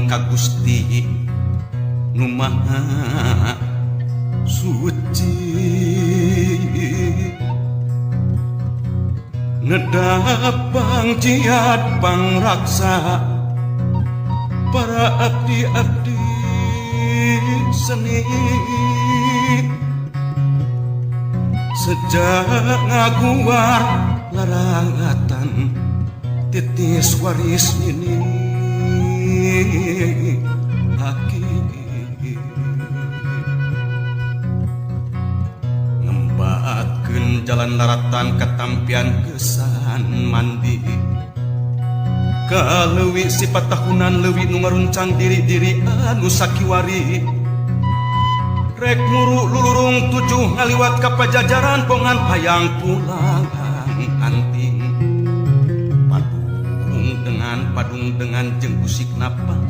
Ka Gusti nu Maha Suci, nedap pangjiat pangraksa para abdi-abdi seni. Sejak ngaguar larangatan titis waris ini aki ngembatkeun jalan laratan katampian kesan mandi ka leuwi sifat tahunan leuwi nu ngaruncang diri-diri anu sakiwari rek muru lulurung tujuh ngaliwat ka pajajaran pongan hayang pulang anting padung dengan jeung usik napa.